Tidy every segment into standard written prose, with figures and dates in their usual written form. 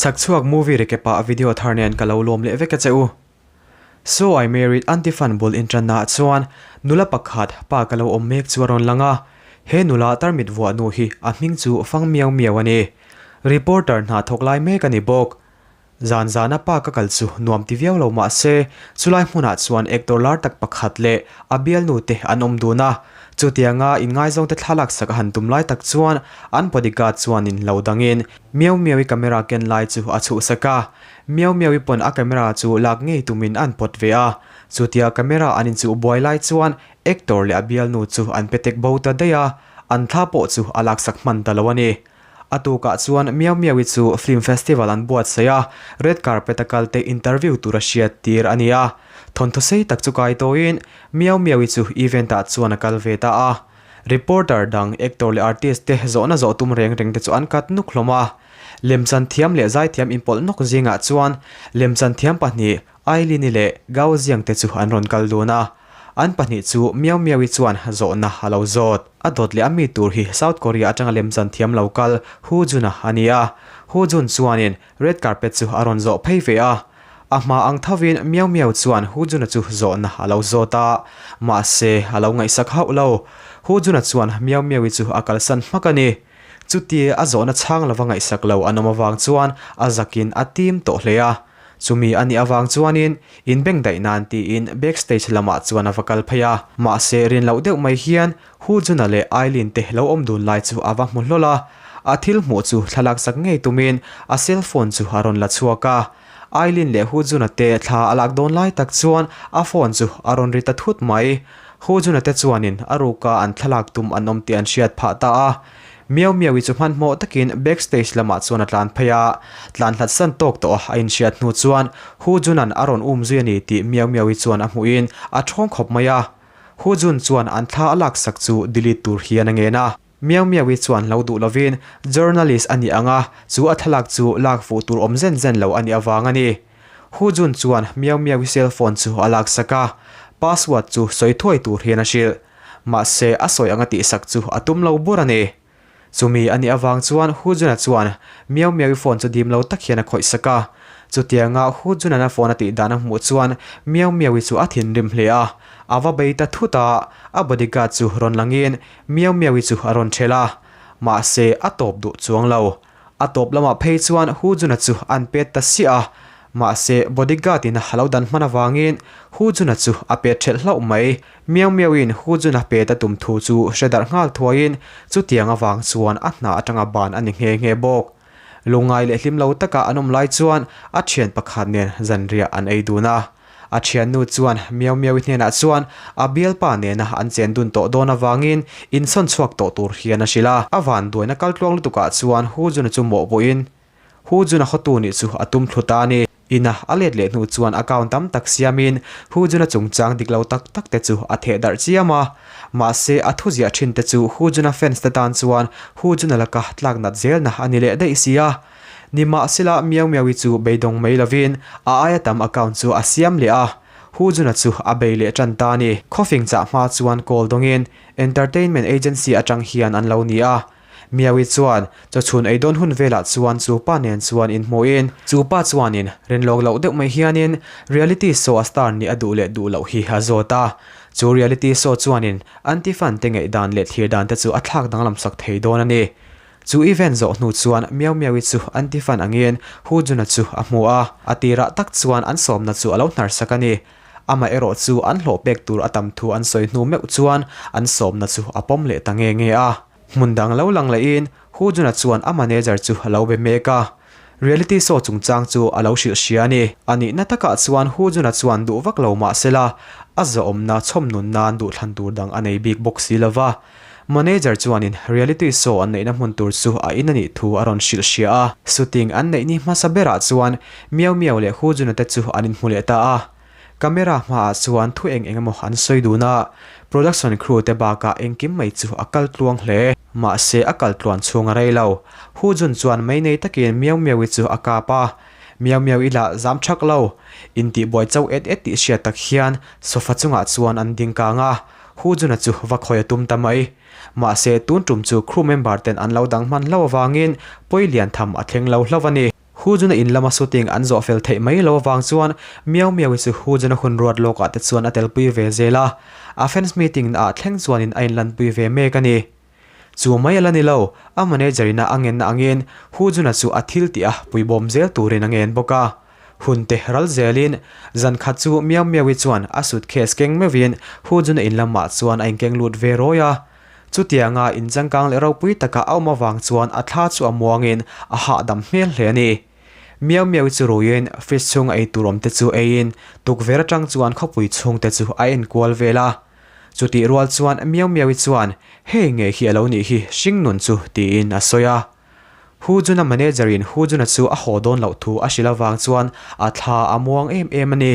Chhakchhuak movie recap ah video thar nen ka lo lawm leh vek a che u. So I married Aunty Fan bul inṭanna ah chuan nula pakhat pa ka lo awm mek chu a rawn lang a. He nula tarmit vuah nu hi a hming chu Fang Miau Miau a ni. Reporter hna thawk lai mek a ni bawk. Zan zana pa ka kal chu nuam ti viau lo mah se, chulai hmunah chuan actor lar tak pakhat leh a bialnu te an awm dun a. Chutianga inngaizawngte thlalak sak a han tum lai tak chuan an bodyguard chuanin lo dangin Miau Miau-i camera ken lai chu a chhuhsak a. Miau Miau-i pawn a camera chu lak ngei tumin an pawt ve a. Chutia camera an inchuh buai lai chuan actor leh a bialnu chu an pe tek bo ta daih a, an thla pawh chu a laksak hman ta lo a ni. A tukah chuan Miau Miau-i chu Film Festival an buatsaih a, red carpet a kalte interview tur a hriat tir a ni a. Thawnthu sei tak chu kai tawhin Miau Miau-i chu event-ah chuan a kal ve ta a. Reporter dang, actor leh artist te zawhna zawh tum reng reng te chu an kat nuk hlawm a. Lemchan thiam leh zaithiam inpawlh nawk zingah chuan lemchan thiam pahnih Aileen-i leh Gao Ziang te chu an rawn kal dun a. An pahnih chu Miau Miau-i chuan zawhna a lo zawt. A dawt leh a mi tur hi South Korea atanga lemchan thiam lo kal Hu Jun-a a ni a. Hu Jun chuanin red carpet chu a rawn zawh phei ve a. A hma ang thovin Miau Miau chuan Hu Jun-a chu zawhna a lo zawt a. Mahse, a lo ngaihsak hauh lo. Hu Jun-a chuan Miau Miau-i chu a kalsan hmak a ni. Chutia a zawhna chhang lova ngaihsak lo an awm avang chuan a zakin a tim tawh hle a. Chumi a nih avang chuanin inbengdaih nan tiin backstage lamah chuan a va kal phei a. Mahse rin loh deuh mai hian Hu Juna leh Eileen te lo awm dun lai chu a va hmu hlawl a. A thil hmuh chu thlalak sak ngei tumin a cell phone chu a rawn la chhuak a. Eileen leh Hu Juna te thla a lak dawn lai tak chuan a phone chu a rawn ri ta thut mai. Hu Juna te chuanin a ruka an thlalak tum an awm tih an hriat phah ta a. Miau Miau-i chu hmanhmawh takin backstage lamah chuan a tlan phei a, tlan hlat san tawk tawh a inhriat hnu chuan Hu Jun-a'n a rawn um zui a ni tih Miau Miau-i chuan a hmuhin a thawng khawp mai a. Hu Jun chuan an thla a laksak chu delete tur hian a ngen a. Miau Miau-i chuan lo duh lovin journalist a nih ang a, chu a thlalak chu lak fuh tur awm zen zen lo a nih avang a ni. Hu Jun chuan Miau Miau-i cellphone chu a laksak a, password chu sawi thuai tur hian a hrilh. Mahse, a sawi anga tihsak chu a tum lo bur a ni. Chumi a nih avang chuan Hu Jun-a chuan Miau Miau-i phone chu dim lo tak hian a khawihsak a. Chutianga Hu Jun-a'n a phone a tih dan a hmuh chuan Miau Miau-i chu a thinrim hle a. A va bei ta thut a, a bodyguard chu rawn langin Miau Miau-i chu a rawn ṭhelh a. Mahse, a tawp duh chuang lo. A tawp lamah phei chuan Hu Jun-a chu an pet ta siah a, mahse bodyguard in a lo dan hman avangin Hu Jun-a chu a pet ṭhelh hlauh mai. Miau Miau-in Hu Jun-a pet a tum thu chu hre darh nghal thuaiin chutiang avang chuan a hna atanga ban a ni nghe nghe bawk. Lungngai leh hlim lo taka an awm lai chuan a thian pakhat nen zanriah an ei dun a. A thiannu chuan Miau Miau-i hnenah chuan a bialpa nena an chen dun tawh dawn avangin insawn chhuak tawh tur hian a hrilh a. A vanduaina kal tluang lutukah chuan Hu Jun-a chu mawhpuiin Hu Jun-a hawtu nih chu a tum thlu ta a ni. Ina a let leh hnu chuan account tam tak siamin Hu Jun-a chungchang dik lo tak tak te chu a theh darh chiam a. Mahse a thuziah thin te chu Hu Jun-a fans te tan chuan Hu Jun-a laka tlak nat zelna a ni leh daih si a. Nimahsela Miau Miau-i chu beidawng mai lovin a aia tam account chu a siam leh a, Hu Jun-a chu a bei leh tan ta a ni. Khawfing chah hma chuan call dawngin entertainment agency atang hian an lo ni a. Miau-i chuan chawchhun ei dawn hun velah chuan chu pa nen chuan inhmuhin chu pa chuanin rinlawk loh deuh mai hianin reality show a star nih a duh leh duh loh hi a zawt a. Chu reality show chuanin anti-fan te ngaihdan leh thlir dan te chu a thlak danglam sak thei dawn a ni. Chu event zawh hnu chuan Miau Miau-i chu anti-fan angin Hu Jun-a chu a hmu a, a tirah tak chuan an sawmna chu a lo hnarsak a ni. Amah erawh chu an hlawh pek tur a tam thu an sawi hnu meuh chuan an sawmna chu a pawm leh ta nge nge a. Hmun dang lo lang lehin Hu Jun-a chuan a manager chu a lo be mek a, reality show chungchang chu a lo hrilh hria a ni. A nihna takah chuan Hu Jun-a chuan duh vak lo mah sela, a zawhawmna chhawmnun nan duhthlan tur dang a nei bik bawk si lova. Manager chuanin reality show an neihna hmun tur chu a in a nih thu a rawn hrilh hria a. Shooting an neih ni hmasa berah chuan Miau Miau leh Hu Jun-a te chu an inhmu leh ta a. Camera hmaah chuan thu eng eng emaw an sawi dun a, production crew te bakah engkim mai chu a kal tluang hle. Mahse a kal tluan chhung a rei lo. Hu Jun chuan mei nei takin Miau Miau-i chu a kap a. Miau Miau i lah zam thak lo. Intihbuai chauh et et tih hriat tak hian sofa chungah chuan an ding kang a. Hu Jun-a chu va khawi a tum ta mai. Mahse, tun tum chu crew member ten an lo dang hman hlauh avangin pawi lian tham a thleng lo hlauh a ni. Hu Jun-a in lama shooting an zawh fel theih mai lo avang chuan Miao Miao-i chu Hu Jun-a hun ruat lawkah te chuan a telpui ve zel a, a fans meeting naah thleng chuanin a inlanpui ve mek a ni. Chu mai a la ni lo, a manager ina a ngenna angin Hu Jun-a chu a thil tih a puibawm zel turin a ngen bawk a. Hun te ral zelin zan khat chu Miao Miao-i chuan a suitcase keng meuhin Hu Jun-a in lamah chuan a inkeng lut ve rawi a. Chutianga inchangkang leh ropui taka a awm avang chuan a thla chu a muangin a hahdam hmel hle a ni. Miau Miau-i chu ruiin fridge chhung a eitur awm te chu eiin tukverh atang chuan khawpui chhung te chu a enkual vel a. Chutih rual chuan Miau Miau-i chuan, Hei ngei hi a lo nih hi, hringnun chu, tiin a sawi a. Hu Jun-a manager-in Hu Jun-a chu a haw dawn loh thu a hrilh avang chuan a thla a muang em em a ni.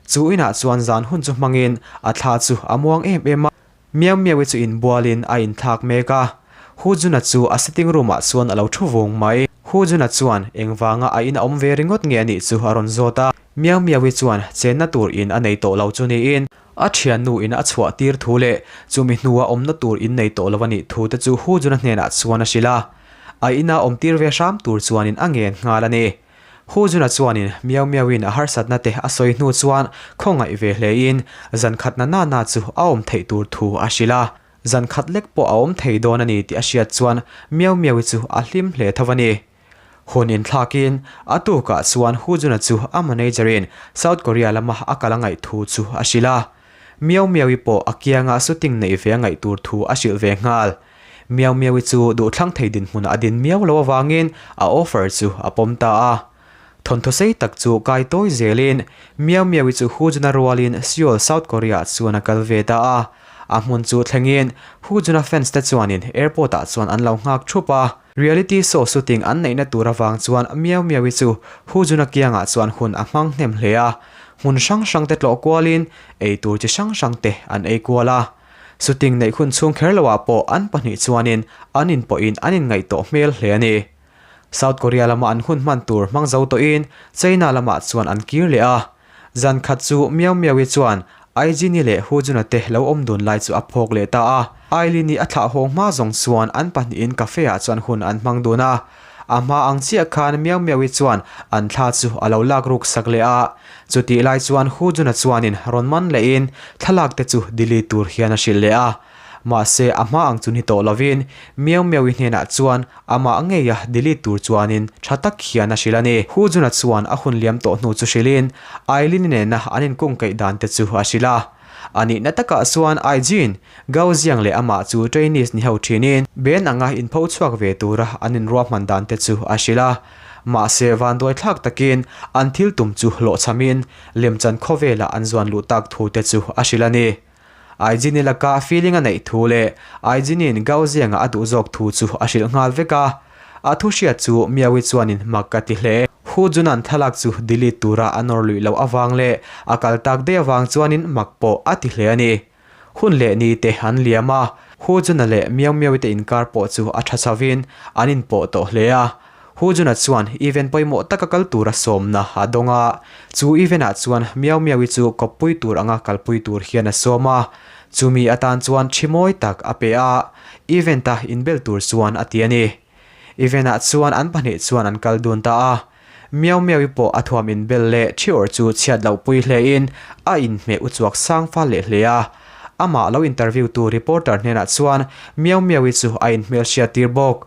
Chu inah chuan zan hun chu hmangin a thla chu a muang em em a. Miau Miau-i chu inbualin a inthlak mek a, Hu Jun-a chu a sitting room-ah chuan a lo thu vung mai. Hu Jun-a chuan engvanga a in a awm ve ringawt nge a nih chu a rawn zawt a. Miau Miau-i chuan chenna tur in a nei tawh lo chu niin, a thiannu in a chhuah tir thu leh chumi hnua awmna tur in nei tawh lo a nih thu te chu Hu Jun-a hnenah chuan a hrilh a. A ina awm tir ve hram tur chuanin a ngen nghal a ni. Hu Jun-a chuanin Miau Miau-in a harsatna te a sawi hnu chuan khawngaih ve hlein zan khat na na na chu a awm theih tur thu a hrilh a. Zan khat lek pawh a awm thei dawn a ni tih a hriat chuan Miau Miau-i chu a hlim hle tho a ni. Hun inthlakin a tukah chuan Hu Jun-a chu a manager-in South Korea lama a kal a ngaih thu chu a hrilh a. Miau Miau-i pawh a kianga shooting neih ve a ngaih tur thu a hrilh ve nghal. Miau Miau-i chu duhthlang thei dinhmunah a din miau lo avangin a offer chu a pawm ta a. Thawnthaw sei tak chu kai tawi zelin Miau Miau-i chu Hu Jun-a rualin Seoul, South Korea-ah chuan a kal ve ta a. A hmun chu thlengin Hu Jun-a fans te chuanin airport-ah chuan an lo nghak thup a. Reality show shooting an neihna tur avang chuan Miau Miau-i chu Hu Jun-a kiangah chuan hun a hmang hnem hle a. Hmun hrang hrang te tlawh kualin ei tur chi hrang hrang te an ei kual a. Shooting neih hun chhung kher loah pawh an pahnih chuanin an inpawhin an inngaih tawh hmel hle a ni. South Korea lama an hun hman tur hmang zo tawhin China lamah chuan an kir leh a. Zan khat chu Miao Miao-i chuan Aijin-i leh Hu Jun-a te lo awm dun lai chu a phawk leh ta a. Aileen-i a thlah hawng hma zawng chuan an pahnihin cafe-ah chuan hun an hmang dun a. A hma ang chiah khan Miao Miao-i chuan an thla chu a lo lak ruk sak leh a. Chutih lai chuan Hu Jun-a chuanin rawn man lehin thlalak te chu delete tur hian a hrilh leh a. Mahse a hma ang chu ni tawh lovin Miao Miao-i hnenah chuan amah ngeia delete tur chuanin tha tak hian a hrilh a ni. Hu Jun-a chuan a hun liam tawh hnu chu hrilhin Aileen-i nena an inkungkaih dan te chu a hrilh a. A nihna takah chuan Aijin, Gao Ziang leh amah chu Chinese ni ho thinin Ben anga inpho chhuak ve tura an inruahman dan te chu a hrilh a. Mahse vanduai thlak takin an thil tum chu hlawhchhamin lemchan khawvelah an zuan luh tak thu te chu a hrilh a ni. Aijini laka feeling a neih thu leh Aijini'n Gao Zianga a duh zawk thu chu a hrilh nghal vek a. A thu hriat chu Miaui chuanin mak ka ti hle. Hu Junan thlalak chu delete tura a nawr luih loh avang leh a kal tak daih avang chuanin mak pawh a ti hle a ni. Hun leh ni te an liam a, Hu Juna leh Miau Miaui te inkar pawh chu a tha chhovin an inpawh tawh hle a. Hu Juna chuan event pawimawh taka kal tura sawmna a dawng a, chu event ah chuan Miau Miaui chu kawppui tur anga kalpui tur hian a sawm a, chumi atan chuan thi mawi tak a pe a, event a inbel tur chuan a ti a ni. Event ah chuan an pahnih chuan an kal dun ta a, Miau Miaui pawh a thuam inbel leh thi awrh chu chhiat loh pui hle in a inhmeh uchuak sang fal leh hle a. Amah lo interview tu reporter hnenah chuan Miau Miaui chu a inhmelhriat tir bawk.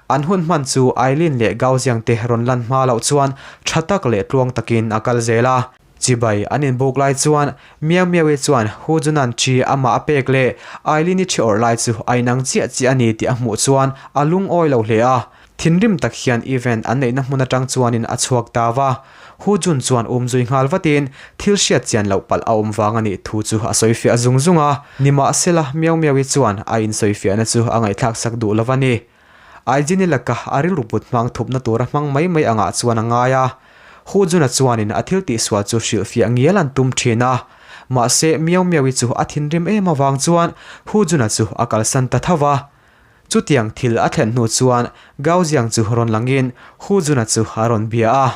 An hun hman chu Aileen leh Gauziang te rawn lan hma loh chuan tha tak leh tluang takin a kal zel a. Chibai an inbuk lai chuan Miau Miaui chuan Hu Junan chi amah a pek leh Aileen-i thi awrh lai chu a inang chiah chiah a ni tih a hmuh chuan a lungawi lo hle a. Thinrim tak hian event an neihna hmun atang chuanin a chhuak ta va. Hu Jun chuan um zui nghal vatin thil hriat chian loh palh a awm vang a nih thu chu a sawi fiah zung zung a. Nimahsela Miau Miaui chuan a insawi fiahna chu a ngaihthlak sak duh lo a ni. Aijini laka a rilru put hmang thupna tura hmang mai mai angah chuan a ngai a. Hu Jun-a chuanin a thil tihsual chu hrilhfiah ngial an tum thin a. Mahse Miau Miaui chu a thinrim em avang chuan Hu Jun-a chu a kalsan ta tho va. Chutiang thil a thlen hnu chuan Gao Jiang chu rawn langin Hu Jun-a chu a rawn bia a.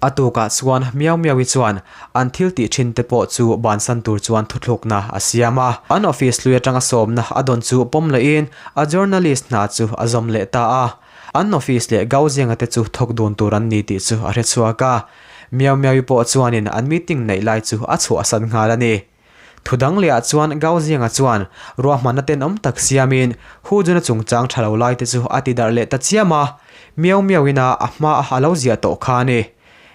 A tukah chuan Miao Miao-i chuan an thil tih thin te pawh chu bansan tur chuan thuthlukna a siam a. An office hlui atanga sawmna a dawn chu pawm lehin a journalist hna chu a zawm leh ta a. An office leh Gao Zianga te chu thawk dun tur an ni tih chu a hre chhuak a. Miao Miao-i pawh chuanin an meeting neih lai chu a chhuahsan nghal a ni. Thu dang lehah chuan Gao Zianga chuan ruahmanna tenawm tak siamin Hu Jun-a chungchang tha lo lai te chu a ti darh leh ta chiam a, Miao Miao-ina a hma a lo ziah tawh kha a ni.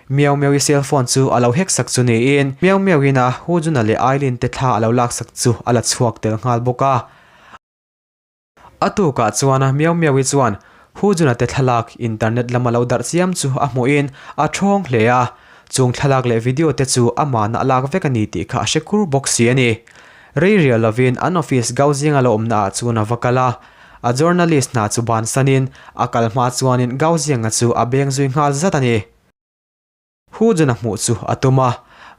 Miao Miao-i cell phone chu a lo hack sak chu niin Miao Miao-ina Hu Jun-a leh Aileen te thla a lo laksak chu a la chhuak tel nghal bawk a. A tukah chuan Miao Miao-i chuan Hu Jun-a te thlalak internet lama lo darh chiam chu a hmuhin a thawng hle a, chung thlalak leh video te chu amahna a lak vek a ni tih kha a hre kur bawk si a ni. Rei rial lovin an office Gao zinga lo awmna ah chuan a va kal a, a journalist hna chu bansanin a kal hma chuanin Gao Zianga chu a beng zui nghal zat a ni. Hu Jun-a hmuh chu a tum a,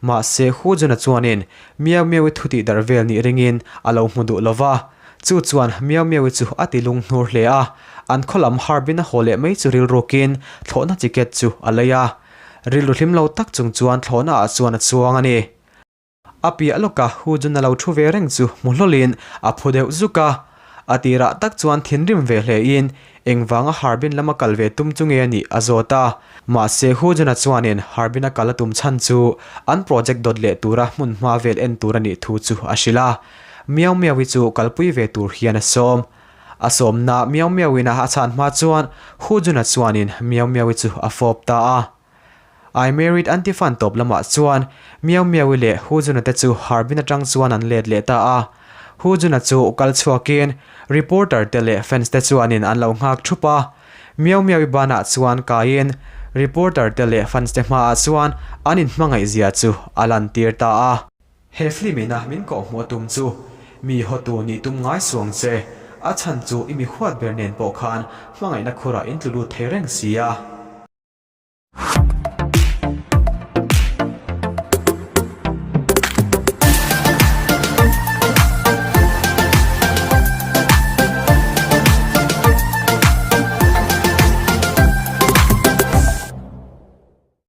mahse Hu Jun-a chuanin Miao Miao-i thu tih darh vel nih ringin a lo hmu duh lo va. Chu chuan Miao Miao-i chu a ti lung hnur hle a, an khaw lam Harbin a haw leh mai chu rilrukin thlawhna ticket chu a lei a. Rilru hlim lo tak chung chuan thlawhna ah chuan a chuang a ni. A piah lawka Hu Jun a lo thu ve reng chu hmu hlawlin a phu deuh zuk a. A tirah tak chuan thinrim ve hlein engvanga Harbin lama kal ve tum chu nge a nih a zawt a. Mahse Hu Jun-a chuanin Harbin-a kal a tum chhan chu an project dawt leh tura hmun hma vel en tur a nih thu chu a hrilh a. Miao Miao-i chu kalpui ve tur hian a sawm. A sawmna Miao Miao-in a chhan hma chuan Hu Jun-a chuanin Miao Miao-i chu a fawp ta a. I married an ti fan tawp lamah chuan Miao Miao-i leh Hu Jun-a te chu Harbin atang chuan an let leh ta a. Hu Jun-a chu kal chhuakin reporter te leh fans te chuanin an lo nghak thup a. Miao Miao-i banah chuan kaiin reporter te leh fans te hmaah chuan an inhmangaih zia chu a lantir ta a. He film ina min kawhhmuh a tum chu mi hawtu nih tum ngai suang che, a chhan chu i mi huat ber nen pawh khan hmangaihna khurah in tlu lut thei reng si a.